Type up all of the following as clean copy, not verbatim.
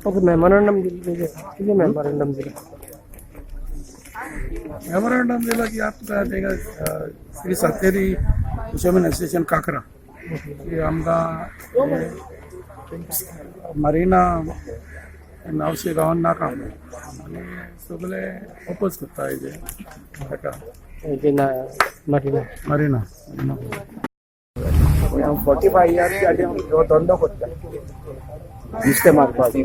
आता मेमोरंडम दिलं, कितें मेमोरंडम दिलं? मेमोरंडम दिला की आमकां तेका श्री सातेरी फिशरमॅन एसोसिएशन काकरा की आमकां मारिना नावशी गांवान नाका आनी सगळे ओपोज करता हेजे ताका. ते ना मारिना. मारिना. हांव 45 इयर्स जाली हो धंदो करता नुस्तें मारपाचो.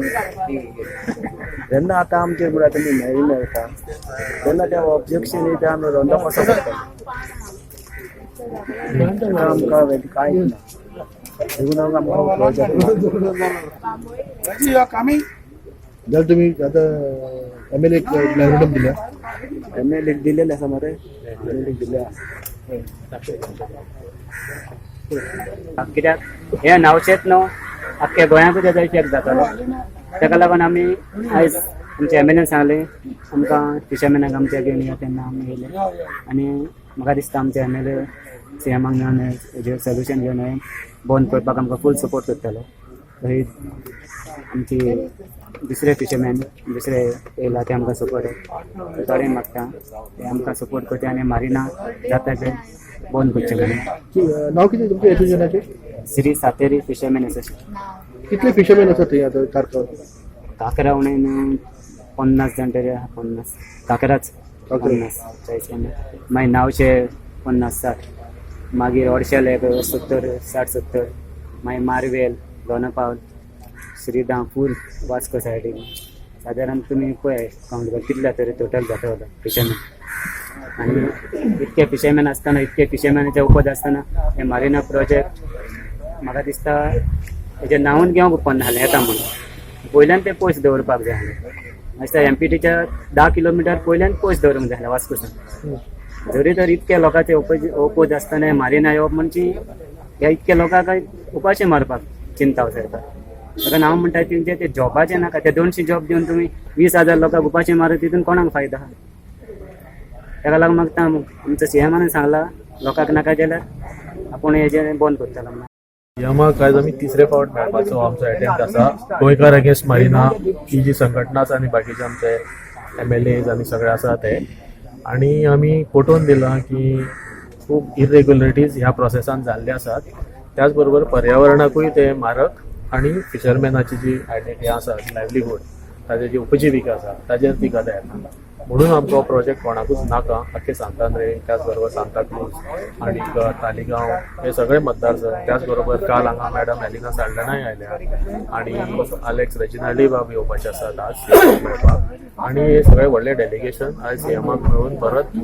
जेन्ना आतां आमचेर म्हळ्यार तुमी मेळी मेळटा तेन्ना ते ऑब्जेक्शन येता, आमी धंदो कसो करता? आमकां कांयच ना. देखून आमकां प्रोजेक्ट कामी. जाल्यार तुमी आतां एम एल एक मेमोरंडम दिल्या? एम एल एक दिलेले आसा मरे, एम एल एक दिले आसा. कित्याक हे नावशेच न्हू, आख्ख्या गोंयांकूच तेजो इफेक्ट जातलो. ताका लागून आमी आयज आमच्या एम एल एन सांगलें आमकां फिशरमॅनाक आमच्या घेवन या. तेन्ना आमी येयले आनी म्हाका दिसता आमचे एम एल ए सी एमाक मेळून हेजेर सोल्युशन घेवन हें बंद करपाक आमकां फूल सपोर्ट करतलो. तशी आमची दुसरे फिशरमॅन दुसरे येयला ते आमकां सपोर्ट थोडे मागता, ते आमकां सपोर्ट करता आनी मारिना जाता ते बंद करचें म्हणून. नाव कितें तुमच्या एसोसिएशनाचें? Shri Sateri fisherman association. कितले फिशरमॅन आसात थंय आतां कारकार? काकरा उणें न्हू 50 जाण तरी आहा, 50 काकराच. काकरा. 50 40 पन्नास, मागीर नावशे 50 60, मागीर हडशेल एक 70 60 70, मागीर मारवेल, दोनापावल, श्रीधाम, फूल वास्को सायडीन. सादारण तुमी पळय कावंट कर कितले तरी टोटल जाता फिशरमॅन. आनी इतके फिशरमॅन आसतना, इतके फिशरमॅनाचे उपज आसतना हे मारिना प्रोजेक्ट म्हाका दिसता हेजें नांवूच घेवंक उपकारना जालें येता म्हणून. पयल्यान ते पयस दवरपाक जाय आसलें. अशें एमपीटीच्या 10 किलोमिटर पयल्यान पयस दवरूंक जाय आसलें वास्कोसान. जरी तर इतके लोकांचे ओपोज आसतना मारिना येवप म्हणजे ह्या इतक्या लोकांक उपाशी मारपाक चिंता सरकार. कारण हांव म्हणटा तेंचे ते जॉबाचे नाका. ते 200 जॉब दिवन तुमी 20,000 लोकांक उपाशी मारत, तितून कोणाक फायदा आहा? ताका लागून म्हाका आमच्या सीएमान सांगला, लोकांक नाका जाल्यार आपूण हेजें बंद करतलो म्हणून. यामाक आयज आमी तिसरे फावट मेळपाचो आमचो एटेम्प्ट आसा. गोंयकार अगेन्स्ट मारिना ही जी संघटना आसा आनी बाकीचे आमचे एम एल एज आनी सगळे आसा ते, आनी आमी पटोवन दिलां की खूब इरेग्युलरिटीज ह्या प्रोसेसान जाल्ले आसात. त्याच बरोबर पर्यावरणाकूय ते मारक आनी फिशरमॅनाची जी आयडेंटिटी आसा, लायवलीहूड, ताजी जी उपजिविका आसा ताजेर ती गदा येता. म्हणून आमकां हो प्रोजेक्ट कोणाकूच नाका. आख्खे सांतांद्रे, त्याच बरोबर सांताक्रूज आनी तालिगांव हे सगळे मतदारसंघ. त्याच बरोबर काल हांगा मॅडम एलिना साल्डानाय आयल्या आनी आलेक्स रेजिनाल्डी बाब येवपाचे आसात आज सीएमाक मेळपाक. आनी हे सगळे व्हडले डेलिगेशन आयज सीएमाक मेळून परत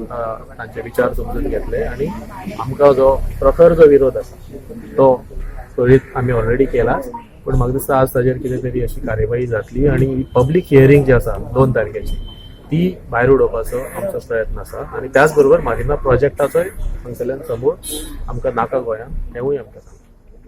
तांचे विचार समजून घेतले आनी आमकां जो प्रखर जो विरोध आसा तो कळीत आमी ऑलरेडी केला. पूण म्हाका दिसता आज ताजेर कितें तरी अशी कार्यवाही जातली आनी पब्लीक हियरींग जी आसा 2 तारखेची ती भायर उडोवपाचो आमचो प्रयत्न आसा. आनी त्याच बरोबर मारिना प्रोजेक्टाचोय हांगसरल्यान समोर आमकां नाका गोंयांत हेंवूय आमकां सांगता.